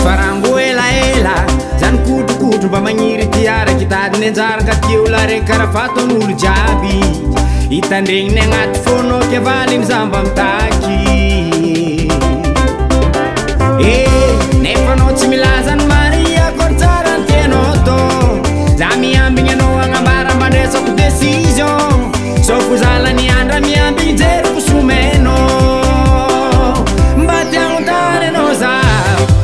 Farango ela ela zany kotrokotro mba magniry ty araky tadiny anjara ka ty olo araiky karaha fataon'olo jiaby hitandregniny agnaty fônao ke valiny za mba mitaky. Nefa anao tsy milaza ny marigny akory tsara ny tianao atao. Za miambigny anao agnambara mba andraisako décision. Sao fo zala ny andra miambigny jeriko somenao. Mba te hagnontany anao za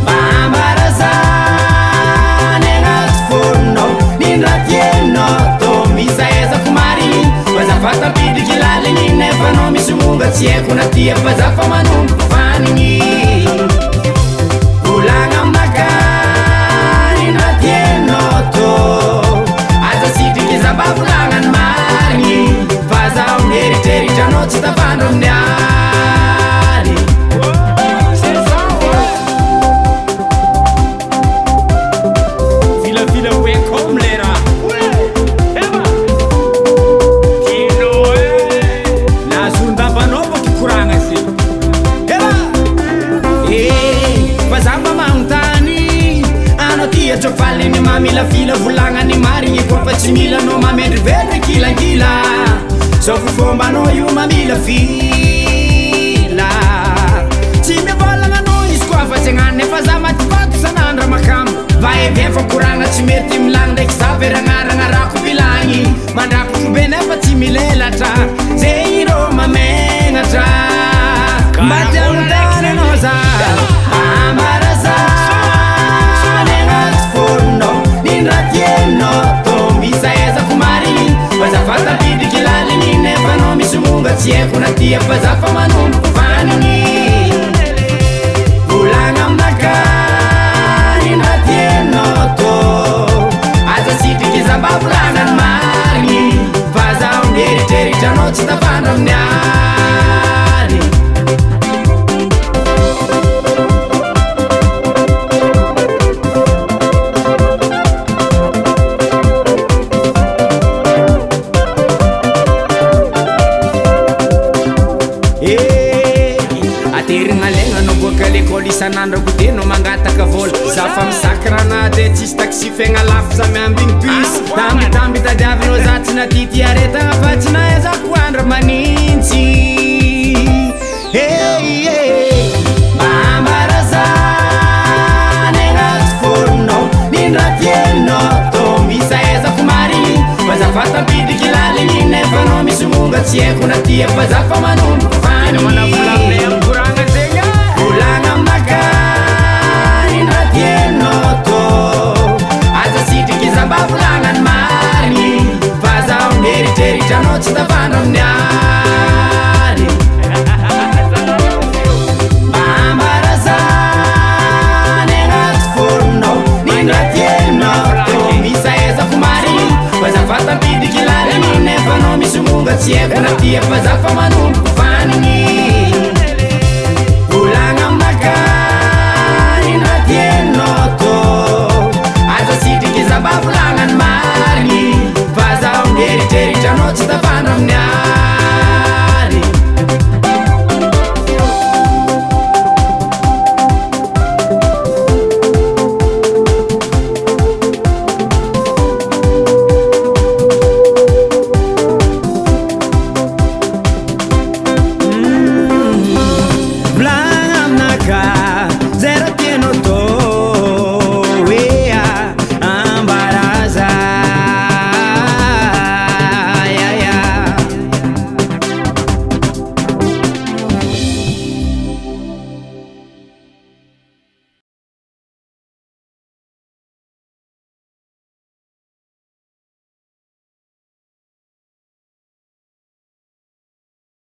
mba ambara zany agnaty fônao nino raha tianao atao. Misy ahaizako marigny fa za fa tampidriky laligny nefa anao misy momba tsy haiko na tia fa za fa manomboko vanigny. Volagna aminakahy nino raha tianao atao. Aza sitriky za mba volagna ny marigny fa zaho mieritreritra anao tsy tafandro amin'ny aly. Filafila welcome lera. Nahazoron-davanao boky koragna ze. Fa za mba magnontany anao ty atro faliny mamilafila volagna ny marigny koa fa tsy mila anao mamendrivendry kilangila. Zao fo fombanao io mamilafila. Tsy mivolagna anao izy koa fa tsy agnano nefa za maty vato sanandra makamo. Va et vient fa koragna tsy mety milagny ndraiky za veragnaragna rako vilagny. Mandrakotro be nefa tsy milelatra zay irô mamegnatra. Mba te hagnontany anao za ambara zany agnaty fônao nino raha tianao atao. Misy ahaizako marigny fa za fa tampidriky laligny nefa anao misy momba tsy haiko na tia fa za fa manomboko vanigny. Volagna aminakahy nino raha tianao atao. Aza sitriky za mba volagna ny marigny fa zaho mieritreritra anao tsy tafandro amin'ny aly. Aterigna alaigna anao boaka l'école isan'andro gotenao mangataka vola. Za fa misakrana de tsisy taxi fiaigna lafo za miambigny bus. Tambitamby tadiavinao za tsy natity aretagna fa tsy nahaizako andro manintsy. Mba ambara zany agnaty fônao nino raha tianao atao. Misy ahaizako marigny fa za fa tampidriky laligny nefa anao misy momba tsy haiko na tia fa za fa manomboka.